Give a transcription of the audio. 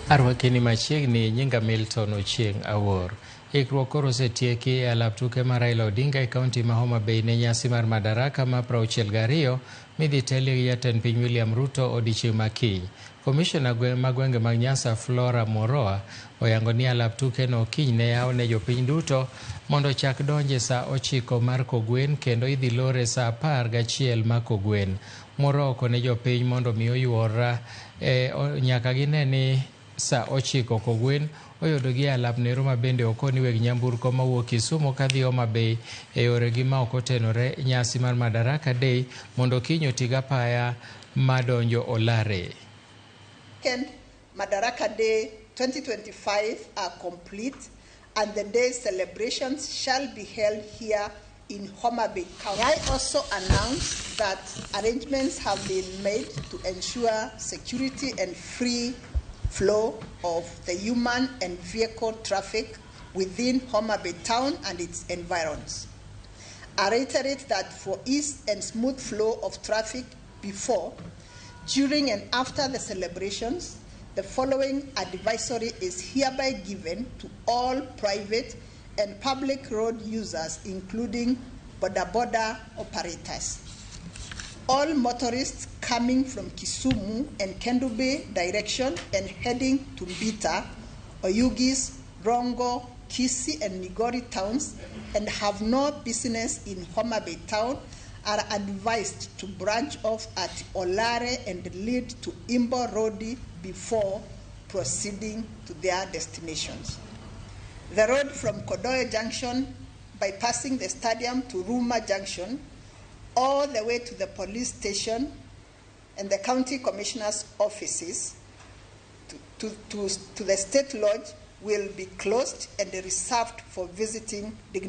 Arwakini machiegni nyinga Milton Ochieng' Awuor. Ikruok koro osetieki e alap tuke mar Raila Odinga e kaunti ma Homa Bay ne nyasi mar Madaraka ma 62 midhi telie gi jatend piny William Ruto odiochieng' ma kiny. Komishona ma gwenge mag Nyanza Flora Moroa oyango ni alap tuke no kiny ne yaw ne jopiny duto mondo ochak donje sa 9 mar kogwen kendo idhi lore sa 11 mar kogwen. Moroa okone jopiny mondo mi oyuor nyaka gine ni sa 9 kogwen oyudo gi alap nero ma bende okoni weg nyamburko mawuok Kisumu kadhi Homa Bay e yoregi ma ok otenore nyasi mar Madaraka Day mondo kiny oti gi apaya madonjo Olare. Madaraka Day 2025 are complete and the day celebrations shall be held here in Homa Bay County. I also announce that arrangements have been made to ensure security and free flow of the human and vehicle traffic within Homa Bay town and its environs. I reiterate that for ease and smooth flow of traffic before, during and after the celebrations, the following advisory is hereby given to all private and public road users, including boda-boda operators. All motorists coming from Kisumu and Kendu Bay direction and heading to Mbita, Oyugis, Rongo, Kisii and Migori towns and have no business in Homa Bay town are advised to branch off at Olare and lead to Imbo Road before proceeding to their destinations. The road from Kodoe Junction bypassing the stadium to Ruma Junction all the way to the police station and the county commissioner's offices to the state lodge will be closed and reserved for visiting dignitaries.